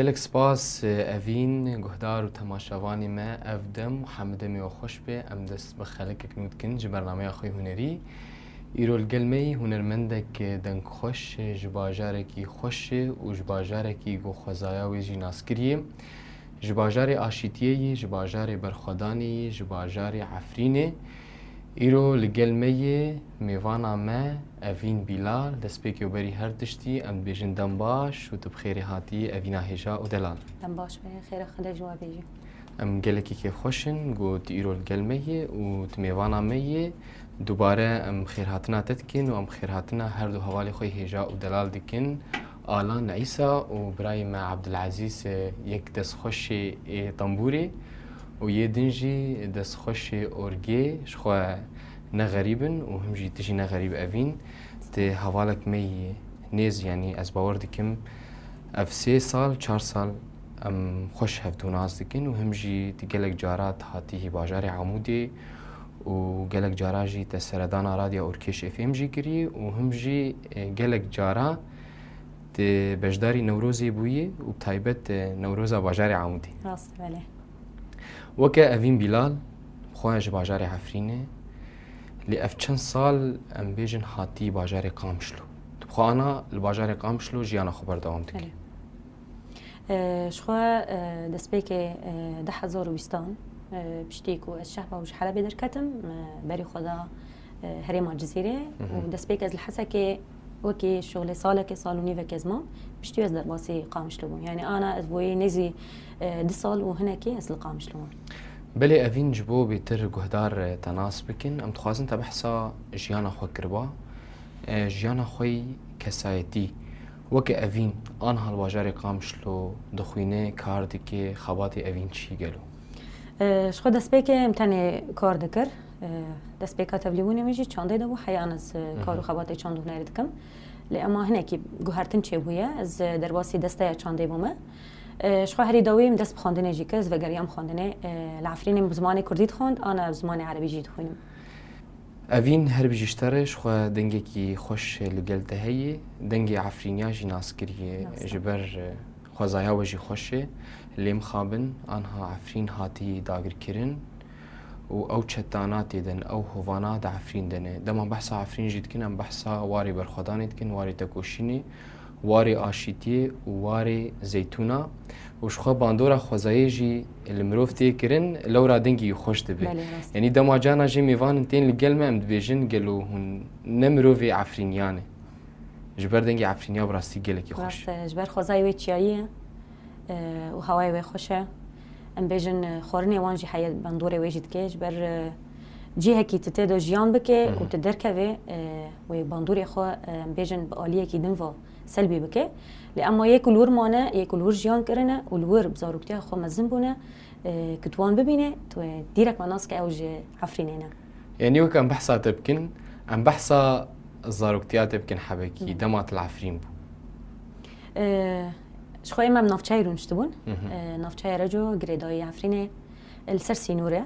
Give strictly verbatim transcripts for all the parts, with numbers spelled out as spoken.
Gelek spas, Evîn, guhdar û temaşevanê me, ev dem hemû demê we xweş be. Em dest bi xelekek nû dikin ji bernameya xwe hunerî. Îro li gel me yî hunermendek dengxweş, ji bajarekî xweş û ji bajarekî ku xwezaya wê jî naskirî ye. Ji bajarê Aşîtiyê yî, ji bajarê Berxwedanê yî, ji bajarê Efrînê. Îro li gel me yê mêvana me Evîn Bîlal, destpêkê û berî her tiştî em dibêjin dem baş û tu bi xêrê hatî Evîna hêja û delal. Dem baş be, xêra Xwedê ji we bê jî. Em gelekî kêfxweş in ku tu îro li gel me yê û tu mêvana me yê. Dubare em xêrhatina te dikin û em xêrhatina her du hevalê xwe hêja û delal dikin. Alan Îsa û birayê me Abdulazîz, e, yek destxweşê ê tembûrê û yê din jî destxweşê orgê, ji xwe ne xerîb in û him jî tu jî ne xerîb Evîn. Tu hevalek me yî nêz, yanî ez bawer dikim ev sê sal, çar sal em xweş hevdû nas dikin û him jî tu gelek cara tu hatî hî bajarê Amûdê û gelek cara jî te seredana Radya Orkêş F M jî kirî û him jî, e, gelek cara tu beşdarî Newrozê bûyî û bi taybet, e, Newroza bajarê Amûdê. Rast, belê. Weke Evîn Bîlal, xwe ji bajarê Efrînê, lê ev çend sal em bêjin hatî bajarê Qamişlo. Tu bi xwe ana li bajarê Qamişlo jiyana xwe berdewam dikî. Belê. E, ji xwe, e, destpêkê, e, du hezar û bîstan, e, piştî ku ez şehba û ji Helebê derketim, e, berî xwe da, e, herêma Cizîrê û destpêk ez li Hesekê wekî şixulê salekê, sal û nîvekê ez mam, piştî ez derbasî Qamişlo bûm. Yanî ana ez boyî nêzî, e, du sal û hinekî ez li Qamişlo mam. Belê Evîn, ji bo bêtir guhdar, e, te nas bikin, em dixwazin te behsa jiyana xwe kiriba. E, jiyana xwe yî kesayetî, weke Evîn, anha li bajarê Qamişlo dixwîne, kar dike, xebatê Evîn çi gelo? E, ji xwe destpêkê em tenê kar dikir. E, destpêka tevlîbûnê min jî çandê de bû, heya ez, e, kar û xebatê çand û hunerê dikim. Lê ema hinekî guhertin çêbûye, ez, e, derbasî desteya çandê bûme. E, ji xwe herî dawî min dest bi xwendinê jî kir, ez vegeriyam xwendinê. E, li Efrînê min bi zimanê kurdî dixwend, ana bi zimanê erebî jî dixwînim. Evîn, her bijî ji te re, ji xwe dengekî xweş li gel te heye, dengê Efrîniya jî nas kiriye. Rast e. Ji ber, e, xwezaya we jî xweş e. Lê mixabin, anha Efrîn hatî dagirkirin û ew çetana tê de ne, ew hovana di Efrîn de ne. Dema behsa Efrîn jî dikin, em behsa warê Berxwedanê dikin, warê Tekoşînê, warê Aşîtiyê û warê Zeytûna û ji xwe bandora xwezayê jî li mirov tê kirin, lewra dengî xweş dibe. Belê, rast. Yanî dema cana jê mêvan in tên li gel me, em dibêjin, gelo hûn ne mirovê Efrîniyan e? Ji ber dengê Efrîniya bi rastî gelekî xweş. Rast e, ji ber xwezayê wê çiyayî ye, e, û hewayê wê xweş e. Em bêjin, e, xwarinê wan jî heye, bandorê wê jî dike. Ji ber, e, cihekî tu tê de jiyan bike û tu derkevê, e, wê bandorê xwe, e, em bêjin bi aliyekî din ve selbî bike. Lê ema yê ku li wir mane, yê ku li wir jiyan kirine û li wir bi zaroktiya xwe mezin bûne, e, ku tu wan bibîne, tu dîrek me nas ke ew ji Efrînê ne. Yanî wek em behsa te bikin, em behsa zaroktiya te bikin hebekî, dema tu li Efrîn bû. E, ji xwe ême em navçeyê rûniştibûn. E, navçeya Reco, girêdayî Efrînê, e, li ser sînorê.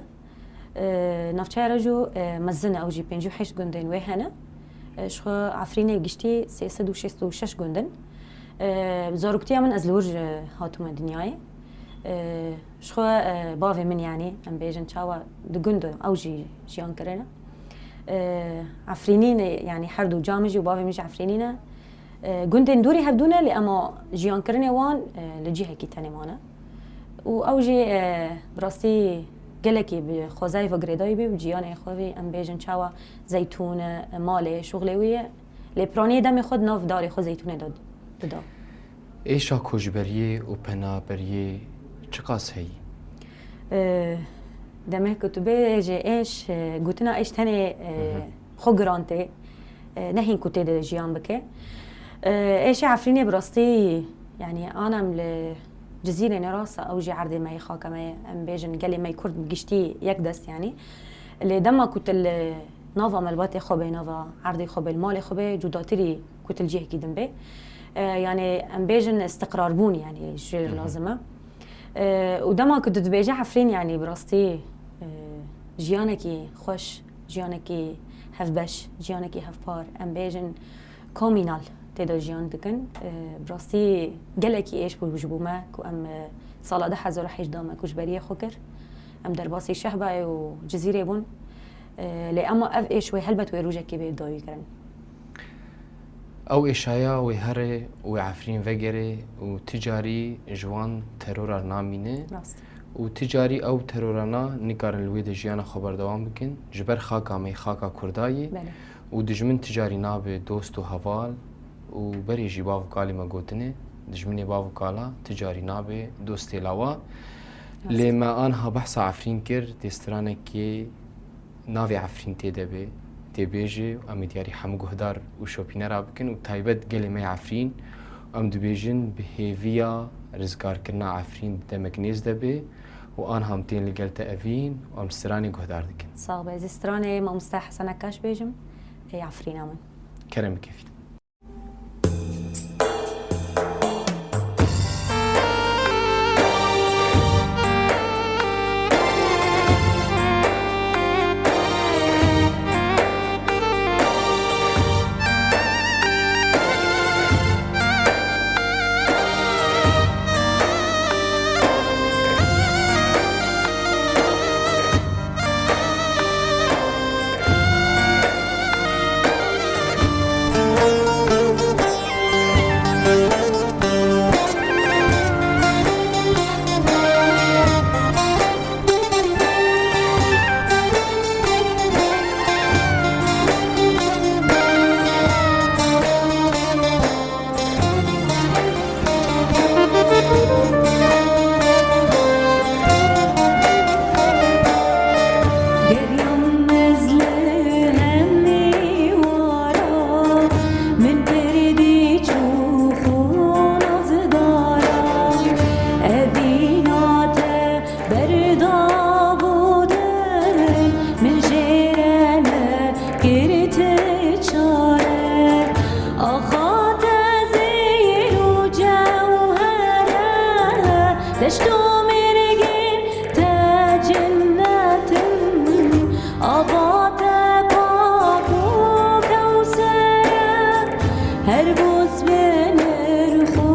E, navçeya Reco, e, mezin e, ew jî pêncî û heşt gundên wê hene. E, ji xwe Efrînê giştî sê sed û şêst û şeş gund in. E, zaroktiya min ez li wir, e, hatime dinyayê. E, ji xwe, e, bavê min, yanî em bêjin çawa di gund ew jî jiyan kirine. E, Efrînî ne, yanî her du ca min jî û bavê min jî Efrînî ne. E, gundên dûrî hevdû ne, lê ema jiyankirinê wan, e, li cihekî tenê mane. Û ew jî, e, bi rastî gelekî bi xwezayê ve girêdayî bî û jiyanê xwe vî, em bêjin çawa zeytûn e, malê, şuxlê wî ye. Lê piraniyê demê xwe di nav darê xwe zeytûnê de dida. Êşa koçberiyê û penaberiyê çiqas heyî? E, demê ku tu bêjê êş, e, gotina êş tenê, e, xwe giran tê, e, ne hîn ku tê de jiyan bike. E, êşê Efrînê bi rastî, yanî ana em li Cizîrê ne rast e, ew jî erdê me yê, xaka me ye, em bêjin gelê me yê Kurd bi giştî yek dest, yanî. Lê dema ku tu li nava malbatê xwe bê, nava erdê xwe bê, li malê xwe bê, cudatirî ku tu li cihekî din bê. E, yanî em bêjin istiqrarbûn, yanî ji lazim e. E, û dema ku tu dibêje Efrîn, yanî bi rastî, e, jiyanekî xweş, jiyanekî hevbeş, jiyanekî hevpar, em bêjin komînal, Tê de jiyan dikin. E, bi rastî gelekî êş bû ji bo me ku em, e, sala du hezar û hejdeh me koçberiyê xwe kir. Em derbasî Şehbayê û Cizîrê bûn. E, lê ema ev êş wê helbet wê rojekê bê dawîkirin. Ew êşaya wê here û wê Efrîn vegerê û ti carî ji wan terora namîne. Rast. Û ti carî ew terorana nikarin li wê de jiyana xwe berdewam bikin. Ji ber xaka me, xaka Kurda ye. Belê. Û dijmin ti carî nabe dost û heval û berê jî bav û kalê me gotine, dijminê bav û kala ti carî nabe dostê lawa. Rast. Lê me anha behsa Efrîn kir, dê stranekê navê Efrîn tê de be, tê bêje û em ê diyarî hemû guhdar û şopînera bikin û taybet gelê me yê Efrîn. Em dibêjin bi hêviya rizgarkirina Efrîn di demek nêz de be û anha em tên li gel te evîn û em stranê guhdar dikin. Sax be, ez ê stranê mamoste Hesen Ekkaş bêjim, ê Efrîna min. Kerem bike fîl. Geryan ez li hemî wara, min pir dî çû xwe nazdara. Evîna te berdabû din, min jê re nekir ti çare. Axa te zêr û cewher e, deşt û mirgên te cinnet in. Ava te pak û kewser e, her bûs bi nirx û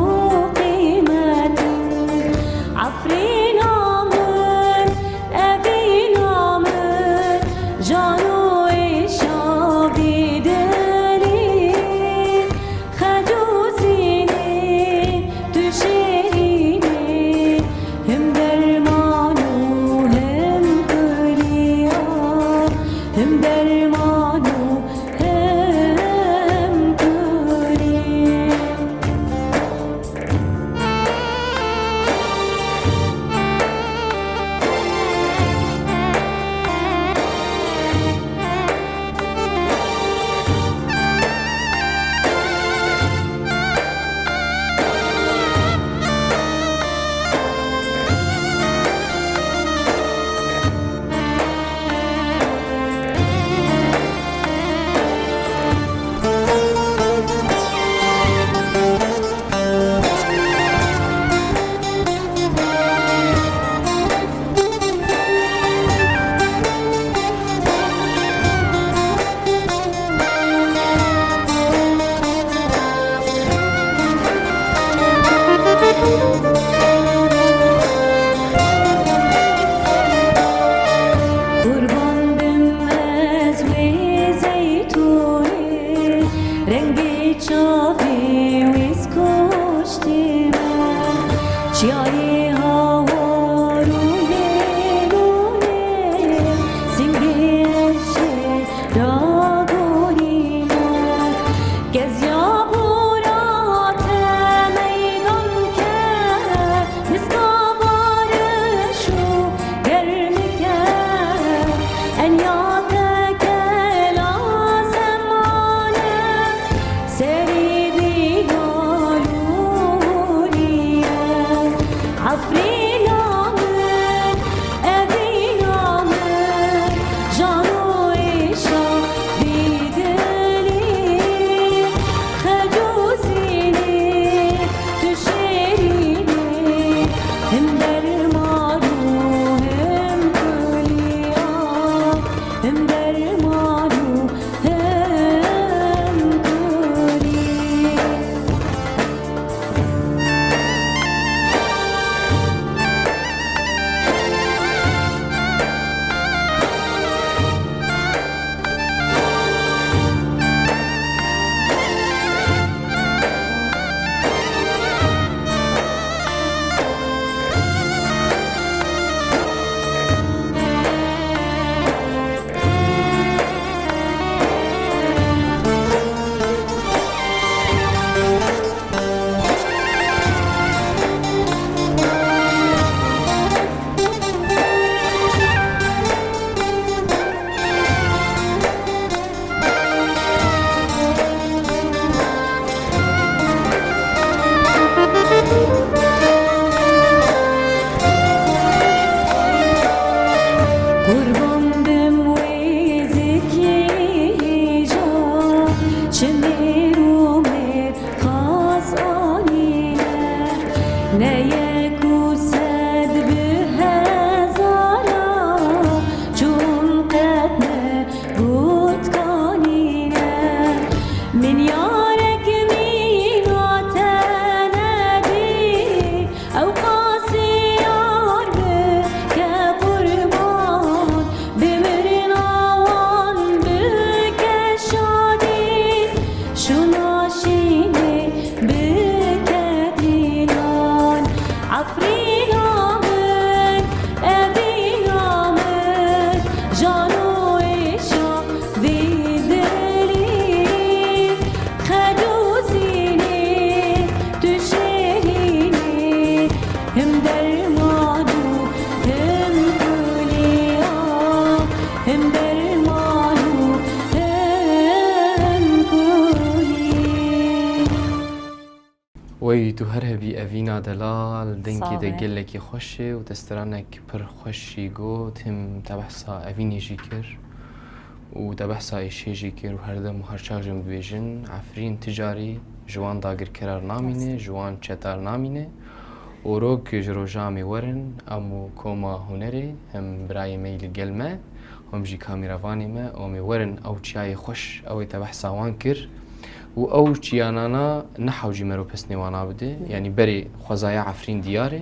qîmet in. Efrîna min, evîna min, can û êşa vî dilî. Xec û sînê tu şêrînî, him derman û him kulî ya, him derman û him kulî. Wey tu her hebî Evîna delal, dengê Sağ de ol. Gelekî xweş e û te stranek pir xweş jî got, him te behsa Evînê jî kir û te behsa êşê jî kir û her dem û her çax jî em dibêjin, Efrîn ti carî ji wan dagirkerar namîne, ji wan çetar namîne. Orok ji roja em ê werin, em û koma hunerê, him birayê me yî li gel me, him jî kameravanê me, em ê werin ew çiyayê xweş, ew ê te behsa wan kir û ew çiyanana ne hewcî mero pesnê wana bide, yanî berê xwezaya Efrîn diyar e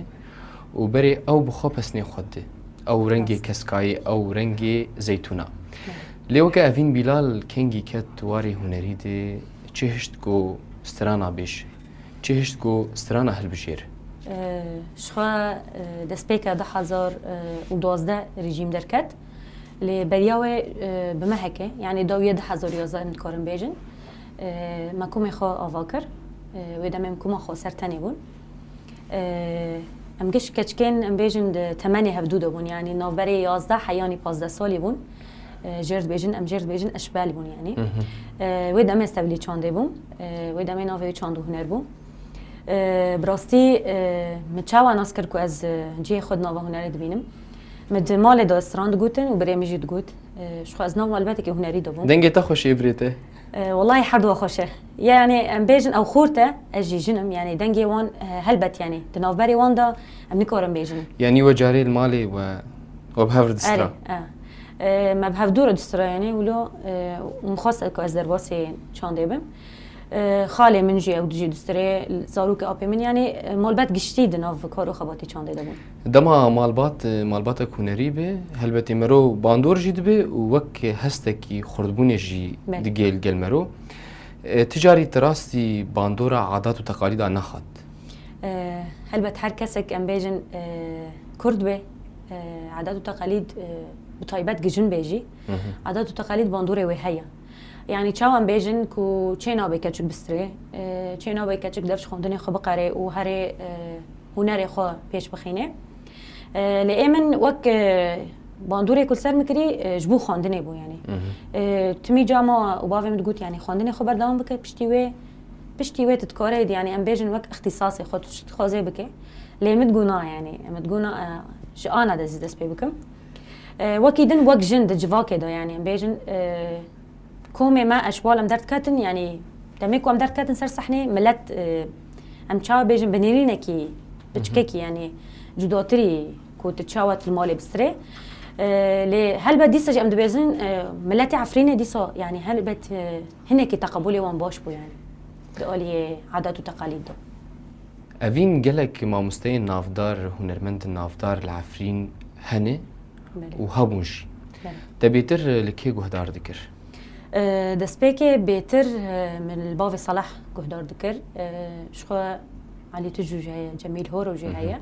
û berê ew bi xwe pesnê xwe dide. Ew rengê keskayê, ew rengê zeytûna. Lê weke Evîn Bîlal kengî ket warê hunerî de çi hişt ku strana bêje, çi hişt ku strana hilbijêre. Ee, Ji xwe e, destpêka du hezar û duwazdeh rejîm derket. Lê beriya wê e, bi me heke, yanî dawiya du hezar û yazdeh em dikarin bêjin. E, me komê xwe ava kir. E, wê demê em koma xwe ser tenê bûn. E, Em giş keçikên em bêjin di temenê hevdû de bûn, yanî navberê yazdeh heyanî pazdeh salî bûn. E, jêr dibêjin, em jêr dibêjin eşbel bûn yanî. E, wê demê ez tevlî çandê bûm. E, wê demê navê wê çand û huner bû. E, bi rastî e, min çawa nas kir ku ez e, cihê xwe di nava hunerê dibînim. Min di malê de stran digotin û birê min jî digot. E, ji xwe ez nav malbatekî hunerî de bûm. Dengê te xweş ê birê te. E, wellahî her dua xweş e. Yanî em bêjin ew xort e, ez jî jin im. Yanî dengê wan e, helbet yanî di navberê wan de em nikarin bêjin. Yanî we carê li malê we, we bi hev re distira. Erê, e. E, me bi hevdû re distira yanî wilo e, û min xwest ku ez derbasî çandê bim. E, xalê min jî ew dijî distirê, zarokê apê min yanî e, malbet giştî di nav kar û xebatê çandê de bûn. Dema malbat, malbatek hunerî be, helbetî mero bandor jî dibe û wek hestekî xurtbûnê jî Belê. Digê li gel mero. E, ti carî ti rastî bandora adat û teqalîda nexwend? E, Helbet her kesek em bêjin e, kurd be, e, adat û teqalîd e, bi taybet gijin be jî. Adat û teqalîd bandorê wê heye. Yanî çawa em bêjin ku çê nabe keçik bistirê, e, çê nabe keçik dev ji xwendinê xwe biqere û herê e, hunerê xwe pêş bixîne. E, lê ê min wek e, bandorê ku li ser min kirî e, ji bo xwendinê bû yanî. E, timî cama û bavê min digot yanî xwendinê xwe berdewam bike, piştî wê, piştî wê tu dikarê yanî em bêjin wek îxtîsasê xwe tu tişt dixwazê bike. Lê min digot na yanî, min digot na e, ji ana de zî dest pê bikim. E, wekî din wek jin di civakê de yanî em bêjin e, komê me eşwal em derdiketin, yanî demê ku em derdiketin ser sehnê, milet e, em çawa bêjin bi nêrînekî, biçkekî, yanî cudatirî ku tu çawa tu li malê bistirê. E, lê helbet dîsa jî em dibêjin e, miletê Efrînê dîsa yanî helbet e, hinekî teqebûlê wan baş bû yanî di aliyê adat û teqalîd de. Evîn gelek mamosteyên navdar, hunermendên navdar li Efrîn hene Belê. û hebûn jî. Belê. Te bêtir li kê guhdar dikir? E, Destpêkê bêtir e, min li bavê Salah guhdar dikir. E, Ji xwe Elî Tucu jî heye, Cemîl Horo jî heye.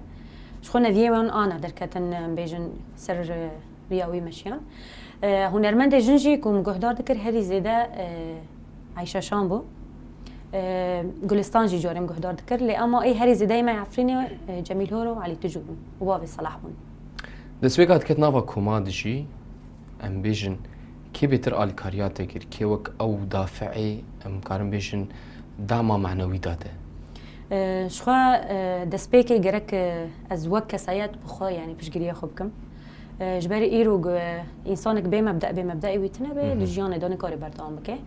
Ji xwe neviyê wan ana derketin, em bêjin ser e, riya wî meşiyan. E, Hunermendê jin jî ku min guhdar dikir herî zêde e, Eyşa Şan bû. E, Gulistan jî carê min guhdar dikir. Lê ama ê herî zêde ê me Efrînê e, Cemîl Horo, Elî Tucu bûn û bavê Salah bûn. Destpêka diket nava koma dijî, em bêjin, kê bêtir alîkariya te kir, kê wek ew dafi'ê, em karin bêjin, dama manewî da te? E, Ji xwe e, destpêkê gerek e, ez wek kesayet bi xwe, yanî piştgiriya xwe bikim. E, Ji ber îro gu- e, însanek bê mebde, bê mebdeê wî tune be, di jiyanê de nikare berdewam bike.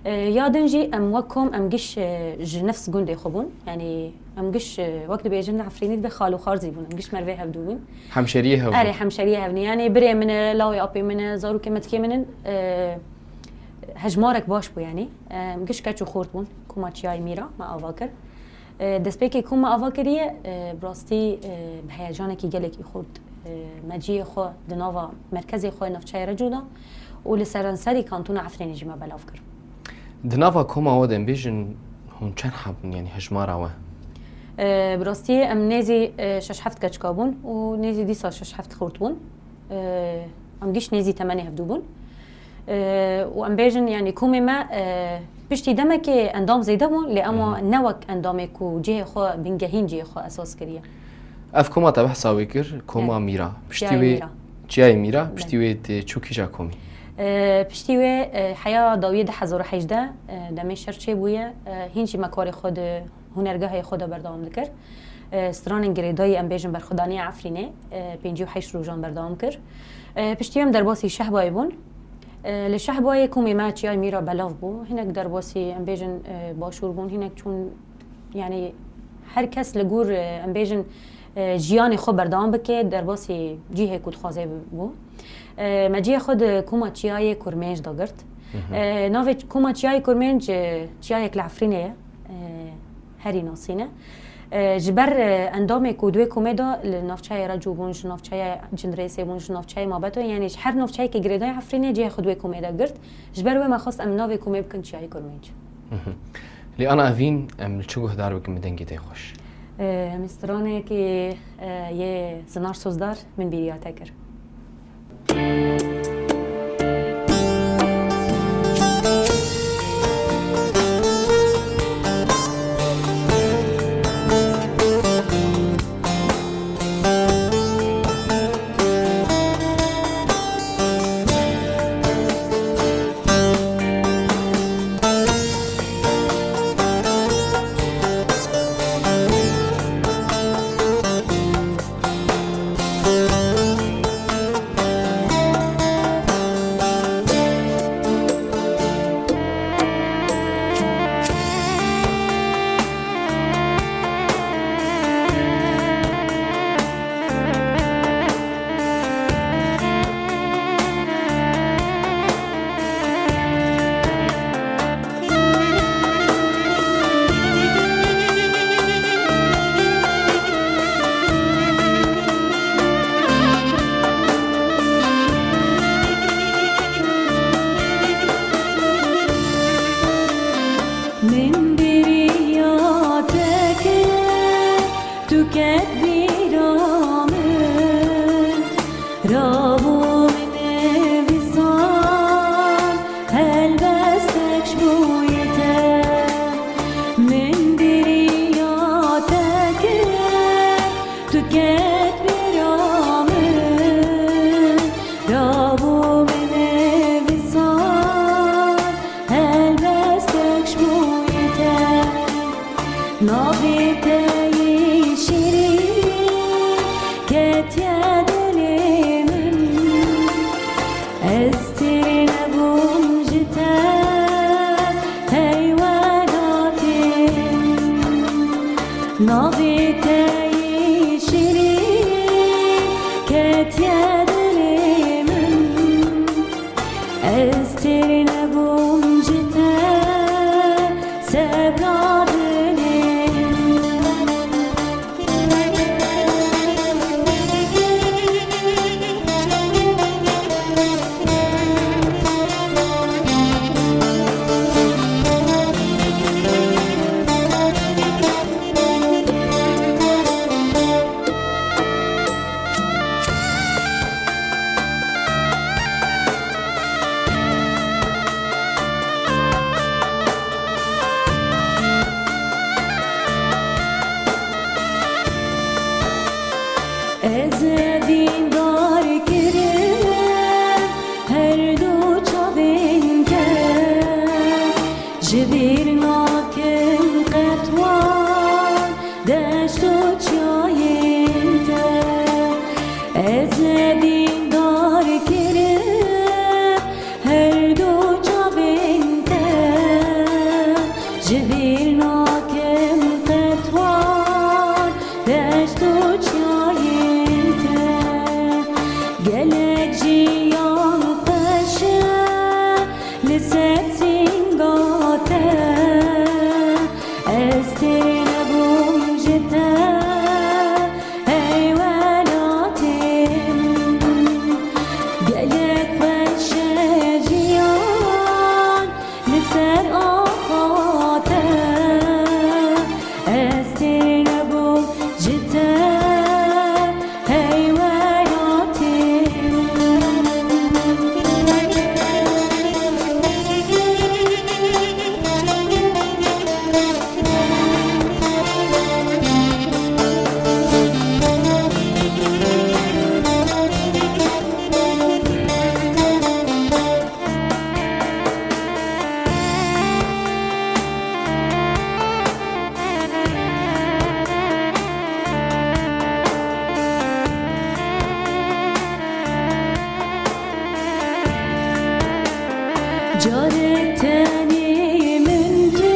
E, Ya din jî em wek kom em giş e, ji nefs gundê xwe bûn. Yanî em giş e, wek dibêjin li Efrînî dibe xal û xarzî bûn. Em giş mervê hevdû bûn. Hemşeriyê hev bûn. Erê, hemşeriyê hev ne. Yanî birê min e, lawê apê min e, zarokê metikê min in. E, Hejmarek baş bû yanî. E, Em giş keç û xort bûn. Koma Çiyayê Mîra me ava kir. E, Destpêkê ku me ava kiriye, e, bi rastî e, bi heyecanekî gelekî xurt e, me cihê xwe di nava merkezê xwe navçeyê Reco da û li seranserî kantona Efrînê jî me belav kir. Di nava koma we de em bêjin hûn çend heb bûn, yanî hejmara we? E, Bi rastî em nêzî e, şeş heft keçika bûn û nêzî dîsa şeş heft xurt bûn. E, Em giş nêzî temenê hevdû bûn. E, Û em bêjin yanî komê me e, piştî demekê endam zêde bûn, lê ema ne wek endamê ku cihê xwe bingehîn cihê xwe esas kiriye. Ev koma te behsa wê kir, koma Mîra. Piştî Çiyayê wê Mîra. Çiyayê Mîra, piştî wê te çû kîja komî? E, Piştî wê e, heya dawiye du hezar û hejdeh e, demê şer çêbûye, e, hîn jî me karê xwe di hunergehê xwe de berdewam dikir. E, stranên girêdayî, em bêjin, berxwedaniya Efrînê, e, pêncî û heşt rojan berdewam kir. E, piştî em derbasî Şehbayê bûn. E, li Şehbayê komê me çiyayê Mîra belav bû. Hinek derbasî, em bêjin, e, başûr bûn, hinek çûn, yanî her kes li gor, e, em bêjin, e, jiyanê xwe berdewam bike, derbasî cihê ku dixwaze bû. E, me cihê xwe di koma çiyayê Kurmênc de girt. Mhm. E, navê koma çiyayê Kurmênc, e, çiyayek li Efrînê ye. E, herî nasîne. E, ji ber, e, endamê ku di wê komê de li navçeyê Reco bûn, ji navçeya Cindirêsê bûn, ji navçeyê Mabeto, yanî ji her navçeyekê girêdayî Efrînê cihê xwe di wê komê de girt. Ji ber wê me xwest em navê komê bikin Çiyayê Kurmênc. Mhm. Lê ana evîn em li çi guhdar bikin bi dengê te xweş? E, em ê stranekê, e, yê Zinar Sozdar min bîriya te kir. Min biriya te kir, tu ket bîra min. Rabû min nivîsan, helbestek ji bo yê te. Min biriya te kir, tu ket bîra min. Rabû min nivîsan, helbestek ji bo yê te. Navê te yê şîrîn ketiye dilê min. Ez têr nebûm ji te, hey welatê min. Navê te yê şîrîn ketiye dilê min. Ez têr nebûm ji te, sebra dilê. Ez dîndar kirim her du çavên te, ji bîr nakim qet wan deşt û çiyayên te. Ez dîndar kirim her du çavên te, ji bîr nakim qet wan deşt û çiyayên te. Gelek jiyan xweş e li ser sînga te. Carek tenê min tu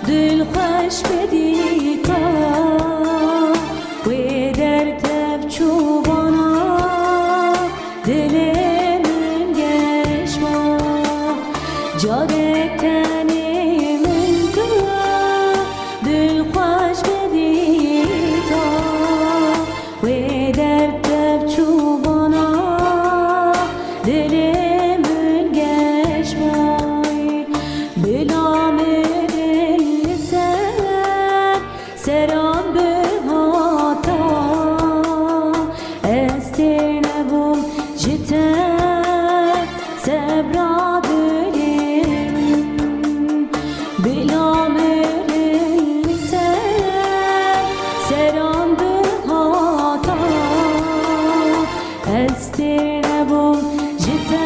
dilxweş bi dîta, wê dertev çû bana, dilê min geş ba. Carek tenê min tu dilxweş bi dîta, wê dertev çû bana, dilê min geş bay. Bila mirin li ser seran bihata, ez têr nebûm ji te sebra dilê min. Bila mirin li ser seran bihata, ez têr nebûm ji te,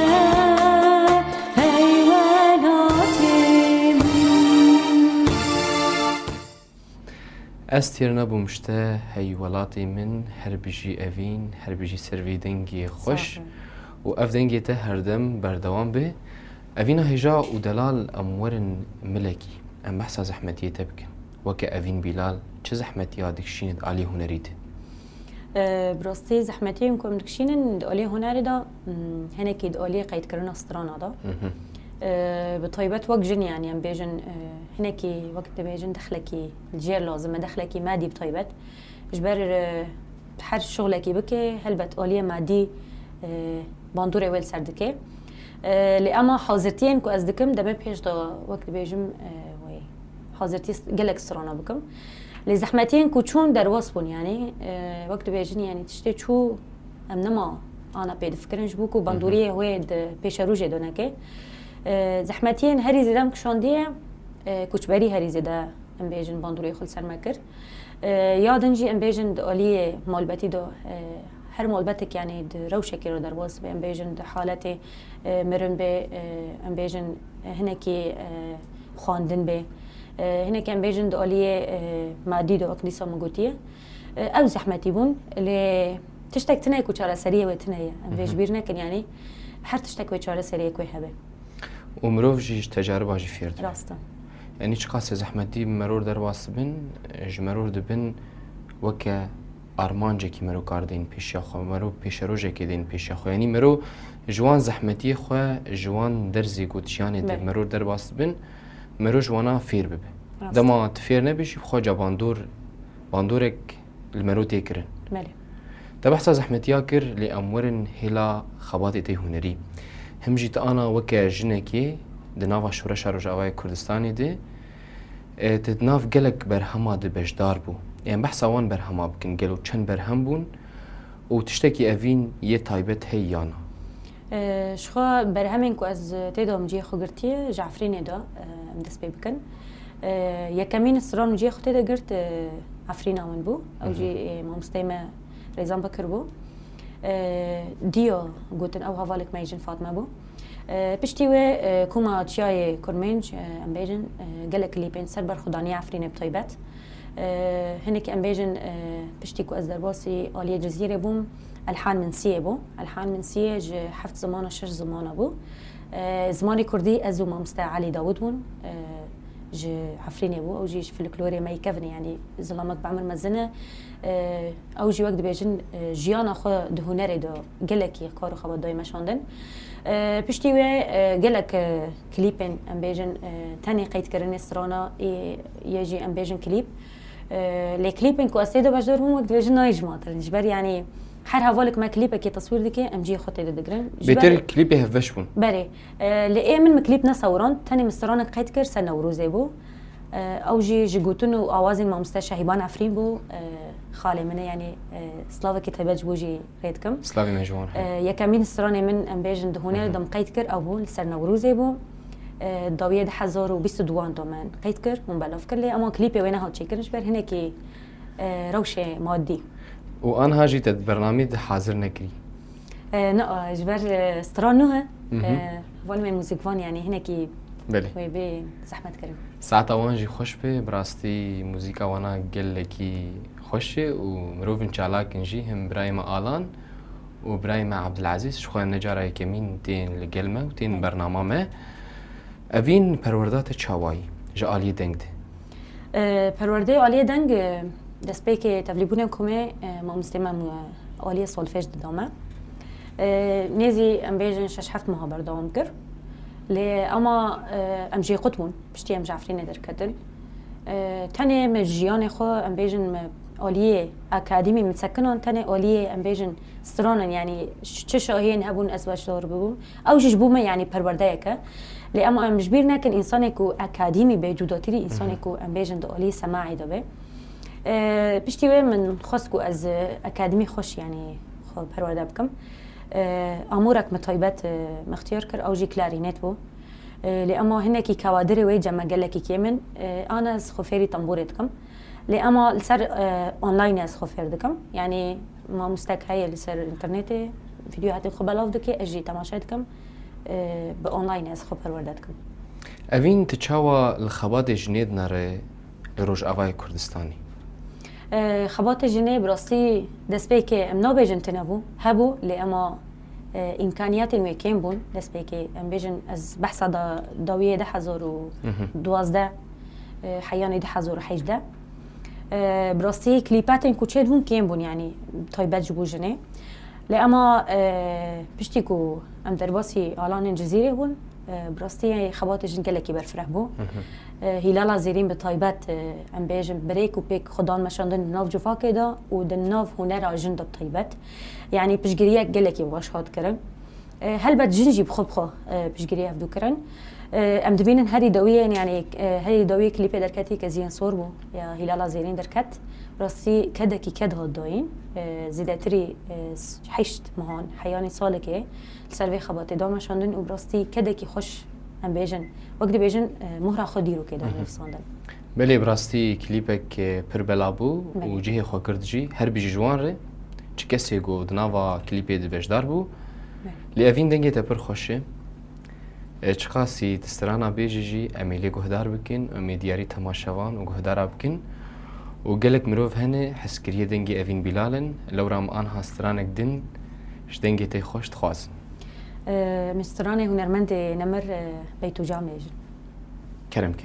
hey welatê min. Ez têr nebûm ji te, hey welatê min, her bijî Evîn, her bijî ser vê dengê xweş. Sağ ol. Û ev dengê te herdem berdewam be. Evîna hêja û delal, em werin milekî, em behsa zehmetiyê te bikin. Weke Evîn Bîlal, çi zehmetiya dikişînit alî hunerî de? E, bi rastî zehmetiyên ku em dikişînin di alî hunerê de, hmm, hinekî di alî qeydkirina strana de. Mhm. E, bi taybet wek jin, yanî em bêjin, e, hinekî wek dibêjin dexlekî li jêr lazim e, dexlekî madî bi taybet. Ji ber, e, her şixulekî bike, helbet aliyê madî, e, bandorê wê li ser dike. E, lê ema hazirtiyên ku ez dikim, demê pêş de wek dibêjim, e, wê hazirtî st-, gelek strana bikim. Lê zehmetiyên ku çûn derbas bûn, yanî, e, wek dibêjin, yanî tiştê çû em nema ana pê difikirin, ji bo ku bandoriyê wê di pêşerojê de neke. E, zehmetiyên herî zêde em kişandiye, e, koçberî herî zêde em bêjin bandorê xwe li ser me kir. E, ya din jî em bêjin di aliyê malbetî de, e, her malbetek, yanî di rewşekê re derbas be, em bêjin di haletê, e, mirin be, e, em bêjin, e, hinekî, e, xwendin be. E, hinekî em bêjin di aliyê, e, madî de wek dîsa min gotiye. E, ew zehmetî bûn, lê tiştek tune ye ku çareseriyê wê tune ye. Em vê ji bîr nekin, yanî her tiştek wê çareseriyê wê hebe. Û mirov jî ji tecariba jî fêr dibe. Rast e. Yanî çiqasê zehmetî meror derbas dibin, ji meror dibin weke armancekî merokar deyên pêşiya xwe, mero pêşerojekê deyên pêşiya xwe. Yanî mero ji wan zehmetiyê xwe, ji wan derzê ku di jiyanê de Belê. meror derbas dibin, mero ji wana fêr bibe. Rast. Dema tu fêr nebî jî, bi xwe ca bandor, bandorek li mero tê kirin. Belê. Te behsa zehmetiya kir, lê em werin hêla xebatê te hunerî. Him jî tu ana weke jinekê di nava şoreşa Rojavayê Kurdistanê de, e, tu di nav gelek berhema de beşdar bû. Em behsa wan berhema bikin, gelo çend berhem bûn û tiştekî evîn yê taybet heye ya na? E, ji xwe berhemên ku ez tê de min cihê xwe girtiye, ji Efrînê de, e, em dest pê bikin. E, yekemîn stran min cihê xwe tê de girt, e, Efrîna min bû. Ew jî, e, mamosteyê me Rêzan Bekir bû. E, Diyo gotin, ew hevalek me yê jin Fatme bû. E, piştî wê, e, koma Çiyayê Kurmênc, e, em bêjin, e, gelek klîpên ser berxwedaniya Efrînê bi taybet. E, hinekî em bêjin, e, piştî ku ez derbasî aliyê Cizîrê bûm, Elhan Minsiyê bû. Elhan Minsiyê ji heft zimana şeş zimana bû. E, zimanê kurdî ez û mamoste Elî Dawud bûn. E, ji Efrînê bû. Ew jî ji folklorê me yê kevin e, yanî zilamek bi emir mezin e. E, ew jî wek dibêjin, e, jiyana xwe di hunerê de gelekî kar û xebat dayê meşandin. E, piştî wê, e, gelek, e, klîpên, em bêjin, e, tenê qeydkirinê strana, ê, yê jî em bêjin klîp. E, lê klîpên ku ez tê de beşdar bûm, wek dibêjin nayê ji me kirin. Ji ber, yanî, her hevalek me klîpekê teswîr dike, em cihê xwe tê de digirin. Ji ber Bêtir klîpê hevbeş bûn. Berê. E, lê ê min, min klîp nesewirand, tenê min stranek qeyd kir, ser Newrozê bû. E, ew jî ji gotin û awazên mamoste Şehîban Efrîn bû. E, xalê min e, yanî, e, slavekî taybet ji bo jî rê dikim. Slavê me ji wan heye. E, yekemîn stranê min, em bêjin, di hunerê de min qeyd kir, ew bû, li ser Newrozê bû. E, dawiyê du hezar û bîst û duan de min qeyd kir, min belav kir lê, ema klîpê wê nehat çêkirin, ji ber hinekî, e, rewşê madî. Û anha jî te di bernameyê de hazir nekirî? E, na, e, ji ber, e, stran nû he. Mhm. E, van me muzîkvan, yanî hinekî Belê. wê bê zehmet kirin. Saeta wan jî xweş be, bi rastî muzîka wana gelekî xweş e û mirovin çalak in jî, him birayê me Alan û birayê me Abdulaziz, ji xwe ne cara yekemîn tên li gel me û tên bernama me. Evîn perwerda te çawayî ji aliyê deng de? E, perwerdeyê aliyê deng, e, destpêkê tevlîbûnên komê, e, mamostê me, e, aliyê solfej dida me. E, nêzî em bêjin şeş heft meha berdewam kir. Lê ema, e, em jê qut bûn. Piştî em ji Efrînê derketin. E, tenê me jiyanê xwe, em bêjin, me aliyê akademî, min sekinan tenê aliyê, em bêjin, stranan, yanî ş-, çi şahiyên hebûn ez beşdar bibûm. Ew jî ji bo me, yanî perwerdeyek e. Lê ema em ji bîr nekin, însanê ku akademî be, cudatirî însanê ku em bêjin di aliyê semaî de be. E, piştî wê min xwest ku ez, e, akademî xweş, yanî xwe perwerde bikim. E, amûrek me taybet, e, me ixtiyar kir, ew jî klarînet bû. E, lê ema hinekî kawadirê wê cem me gelekî kêm in. E, ana ez xwe fêrî tembûrê dikim. Lê ema li ser, e, online ez xwe fêr dikim. Yanî mamostek heye li ser înternetê, vîdyoyatên xwe belav dike, ez jî temaşe dikim. E, bi online ez xwe perwerde dikim. Evîn, tu çawa li xebatê jinê dinere li Rojavayê Kurdistanê? E, xebatê jinê bi rastî destpêkê em nabêjin tune bû, hebû, lê ema, e, îmkaniyatên wê kêm bûn. Destpêkê em bêjin, ez behsa da dawiyê du hezar û duwazdeh, e, heyanê du hezar û hejdeh. E, bi rastî klîpetên ku çêdibûn kêm bûn, yanî taybet ji bo jinê. Lê ema, e, piştî ku em derbasî alanên Cizîrê bûn, e, bi rastî xebatê jin gelekî berfireh bû. E, Hîlala Zêrîn bi taybet, e, em bêjin, birêk û pêk xwe dan meşandin di nav civakê de û di nav hunera jin de bi taybet. Yanî piştgiriyek gelekî baş hat kirin. E, helbet jin jî bi xwe bi xwe, e, piştgirî hevdû kirin. E, em dibînin herî dawiyên, yanî, e, herî dawiyê klîpê derketî Keziyên Sor bû, ya Hîlala Zêrîn derket. Rastî kedekî ked hat dayîn. E, zêdetirî, e, s-, heşt mehan, heyanî salekê li ser vê xebatê da meşandin û bi rastî kedekî xweş, em bêjin, wek dibêjin, e, mohra xwe dîrokê da nivîsandin. Belê, bi rastî klîpek, e, pir bela bû û cihê xwe girt jî. Her bijî ji wan re, çi kesê ku di nava klîpê de beşdar bû. Belê. Lê evîn dengê te pir xweş e. E, çiqasî tu strana bêjî jî, em ê lê guhdar bikin, em ê diyarî temaşevan û guhdara bikin. Û gelek mirov hene, hezkiriyê dengê Evîn Bîlal in. Lewra em anha stranek din ji dengê te xweş dixwazin. E, min stranê hunermendê nemir, e, Beytûcan bêjin. Kerem ke.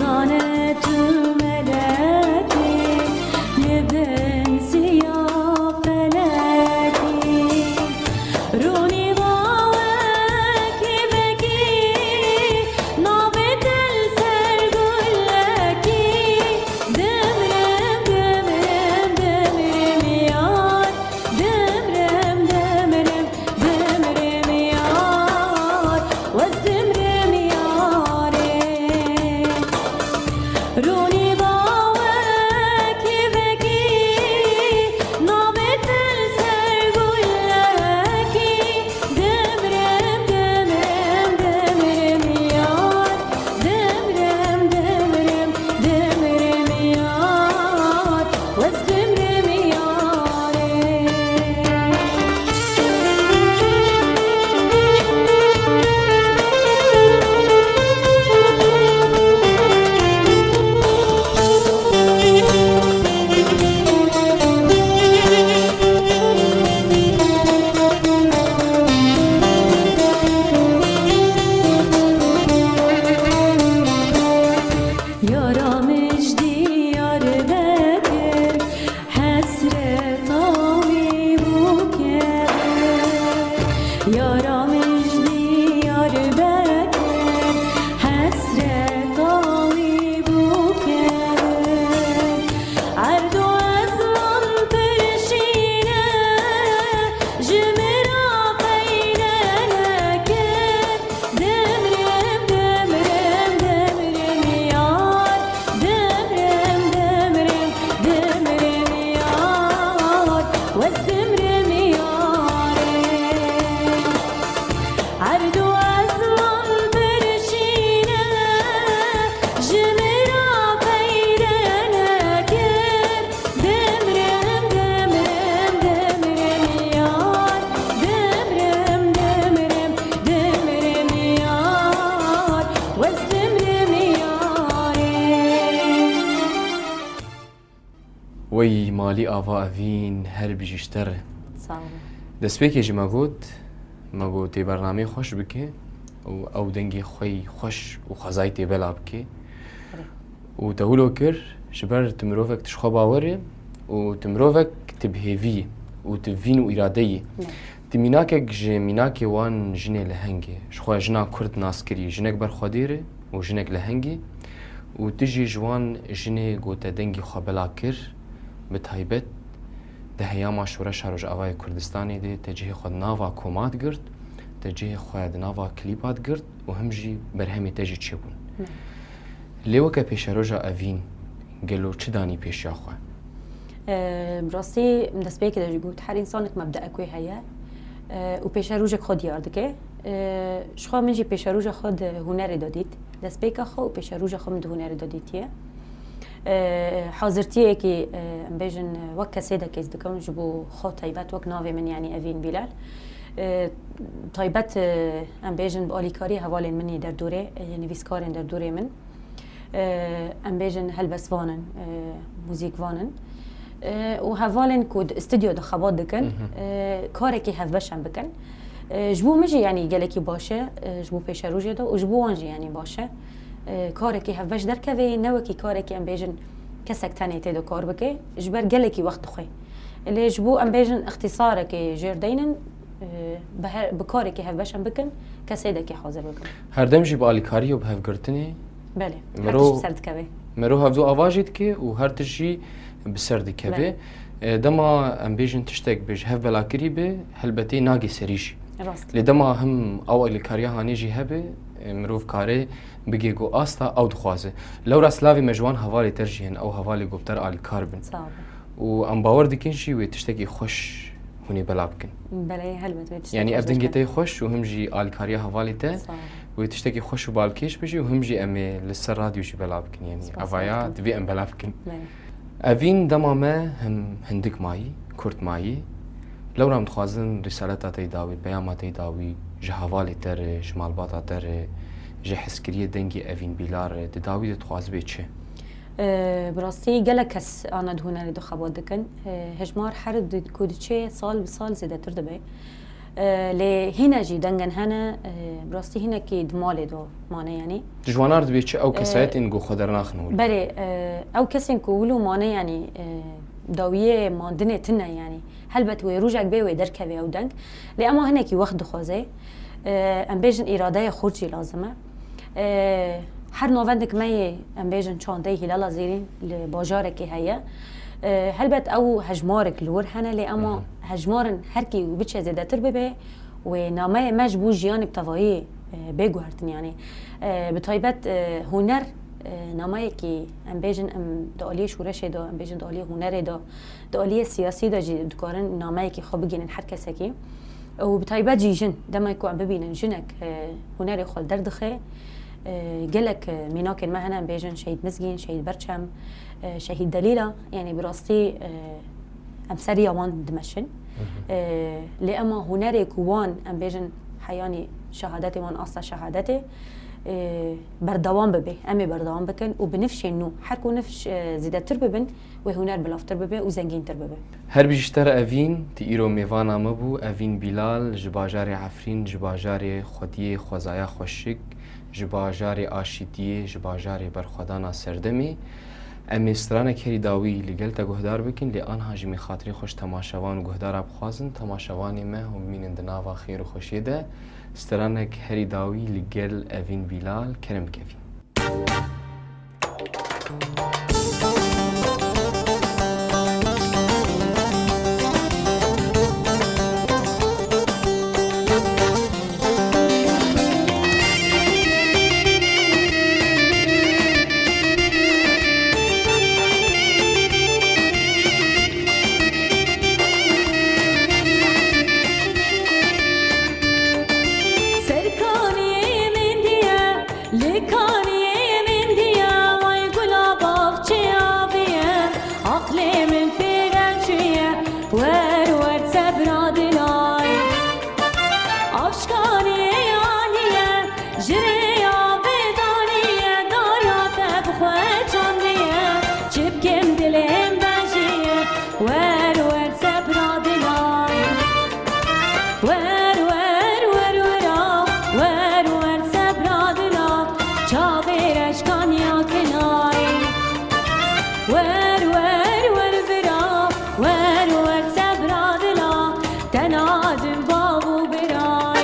Lanet û melekî li bin siya felekî. Rûnî bawekî vekî, navê te li ser gulekî. Dimrim, dimrim, dimrim yar. Dimrim, dimrim, dimrim yar. Wez dimrim yarê. Rûnî bawekî vekî, navê te li ser gulekî. Dimrim, dimrim, dimrim yar. Dimrim, dimrim, dimrim yar. Wez dimrim yarê. Yara min ji Diyarbekir hesreta wî bû kevin. Yara min ji Diyarbekir hesreta wî bû kevin. Erd û ezman pir şîn e, ji min re qeyde nekir. Dimrim, dimrim, dimrim yar. Dimrim, dimrim, dimrim yar. Wez dimrim yarê. Erd û ezman pir şîn e, ji min re qeyde nekir. Dimrim, dimrim, dimrim yar. Dimrim, dimrim, dimrim yar. Wez dimrim yarê. Wey malî ava evîn her bijî ji te re. Sağ olun. Destpêkê jî me got, me got tê bernameyê xweş bike û ew dengê xwe yî xweş û xwezayî tê bela bike. Erê. Û te wilo kir, ji ber tu mirovek tu ji xwe bawer î û tu mirovek tu bi hêvî yî û tu vîn û îrade yî. Ne. Tu mînakek ji mînakê wan jinê lehengê, ji xwe jina Kurd nas kirî, jinek berxwedêr e û jinek lehengê û tu jî ji wan jinê ku te dengê xwe bela kir, bi taybet di heyama şoreşa Rojavayê Kurdistanê de te cihê xwe di nava koma digirt, te cihê xwe di nava klîpa digirt û him jî berhemê te jî çêbûn. Ne. Lê weke pêşeroja evîn, gelo çi danî pêşiya xwe? Em, rastî, em destpêkê de jî got, her însanek mebdeek wê heye, e, û pêşerojek xwe diyar dike. E, ji xwe min jî pêşeroja xwe di hunerê de dît. Destpêka xwe û pêşeroja xwe min di hunerê de dîtiye. E, hazirtiyekî, e, em bêjin, wek kesê de kes dikim, ji bo xwe taybet, wek navê min, yanî Evîn Bîlal. E, taybet, e, em bêjin bi alîkarî hevalên min yê derdorê, e, nivîskarên derdorê min. E, em bêjin helbestvan in, e, muzîkvan in. E, û hevalên ku di stûdyo de xebat dikin, Mhm. e, karekî hevbeş em bikin. E, ji bo min jî, yanî, gelekî baş e, e, ji bo pêşerojê de û ji bo wan jî, yanî, baş e. E, karekî hevbeş derkeve, ne wekî karekî, em bêjin, kesek tenê tê de kar bike, ji ber gelekî wext dixwe. Lê ji bo, em bêjin, îxtîsarekê jêr deynin, e, bi her, bi karekî hevbeş em bikin, kesêdekî hazir bikin. Herdem jî bi alîkariyê û bi hevgirtinê Belê, her miro-, tişt bi ser dikeve. Miro hevdû ava jî dike û her tişt jî bi ser dikeve. Belê. E, dema em bêjin tiştek bi ji hev belakirî be, helbetê nagê serî jî. Rast. Lê dema him ew alîkariya hanê jî hebe, e, mirov kare bigê ku asta ew dixwaze. Lewra silavê me ji wan hevalê te jî hene, ew hevalê ku bi te re alîkar bin. Sağ olun. Û em bawer dikin jî wê tiştekî xweş hûn ê bela bikin. Belê, helbet wê tiştekî Yanî xweş ev dengê te yê xweş û him jî alîkariya hevalê te Sağ ol. wê tiştekî xweş û balkêş bijî û him jî em ê li ser radyo jî bela bikin. Yanî Spas evaya dikim. divê em bela bikin. Belê. Evîn dema me him hindik mayî, kurt mayî. Lewra em dixwazin rîsaleta te yê dawî, peyama te yê dawî ji hevalê te re, ji malbata te re, ji hezkiriyê dengê Evîn Bîla re, di dawî de dixwazibê çi? E, bi rastî gelek kes ana di hunerê de xebat dikin. E, hejmar her di, ku diçe sal bi sal zêdetir dibe. E, lê hîne jî dengên hene, e, bi rastî hînekî di malê de mane, yanî. Ji wan re dibê çi ew, e, kesayetên ku xwe dernaxin wilo? Berê, e, ew kesên ku wilo mane, yanî, e, dawiyê mandinê tune, yanî. Helbet wê rojek bê wê derkeve ew deng. Lê ema hinekî wext dixwaze. E, em bêjin îradeya xurt jî lazim e. E, her navendek me yê, em bêjin, çandeyê Hîlala Zêrîn li bajarekê heye. E, helbet ew hejmarek li wir hene, lê ema Hı hı. hejmarin herkî biçe zêdetir bibe, wê nameyê me ji bo jiyanê bi tevayî, e, bê guhertin, yanî. E, bi taybet, e, huner, e, nameyekî, em bêjin, em di aliyê şoreşê de, em bêjin di aliyê hunerê de, di aliyê siyasî de jî dikarin nameyekî xwe bigihînin her kesekî. Û bi taybet jî jin, dema ku em bibînin jinek, e, hunerê xwe li der dixe, e, gelek, e, mînakên me hene, em bêjin Şehîd Mizgîn, Şehîd Berçem, e, Şehîd Delîla, yanî bi rastî, e, em ser riya wan dimeşin. Hı hı. E, lê ema hunerê ku wan, em bêjin, heyanî şehadetê wan, asta şehadetê, e, berdewam bibe. Em ê berdewam bikin û bi nifşên nû, her ku nifş, e, zêdetir bibin, wê huner bilavtir bibe û zengîntir bibe. Her bijî ji te re Evîn, tu îro mêvana me bû. Evîn Bîlal ji bajarê Efrîn, ji bajarê xwediyê xwezaya xweşik, ji bajarê aşîtiyê, ji bajarê berxwedana serdemê. Em ê stranek herî dawî li gel te guhdar bikin, lê anha jî em ê xatirê xwe ji temaşevan û guhdara bixwazin. Temaşevanê me hûn bimînin di nava xêr û xweşiyê de. Stranek herî dawî li gel Evîn Bîlal, kerem bike Evîn. Ser kaniyê min diye, li kaniyê min diye, way gula baxçê aviye, aqlê min pê re çûye, wer wer sebra dilay. Aşkaniyê aniye, ji rêya vêdaniye, dariya te bi xwe çandiye, çi bikim dilê min bejiye, wer wer sebra dilay. Wer, wer, wer, wera, wer, wer, sebra dila, çavê reşkan ya kinay. Wer, wer, wer, wera, wer, wer, sebra dila, tena dil bav û biray.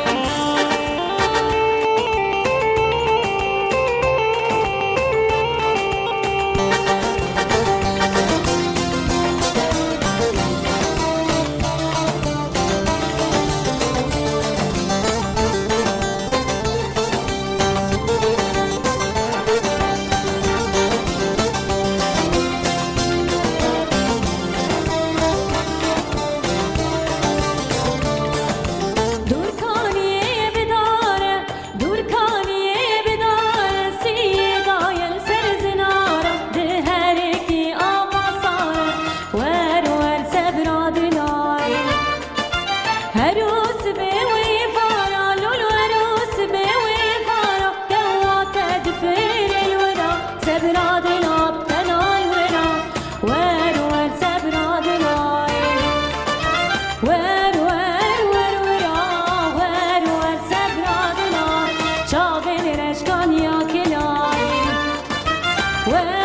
Dûrkaniyê bidare, dûrkaniyê bidare, siyê daye li ser zinare, di herikî ava sare, wer wer sebra dilay. Her û sibê wî vara, lolo her û sibê wî vara, dewa te difirê li wira, sebra dila bi tena li wira. Wer wer sebra dilay. Wer wer wer wira, wer wer sebra dila. Çavên reşkan ya kilay. Wer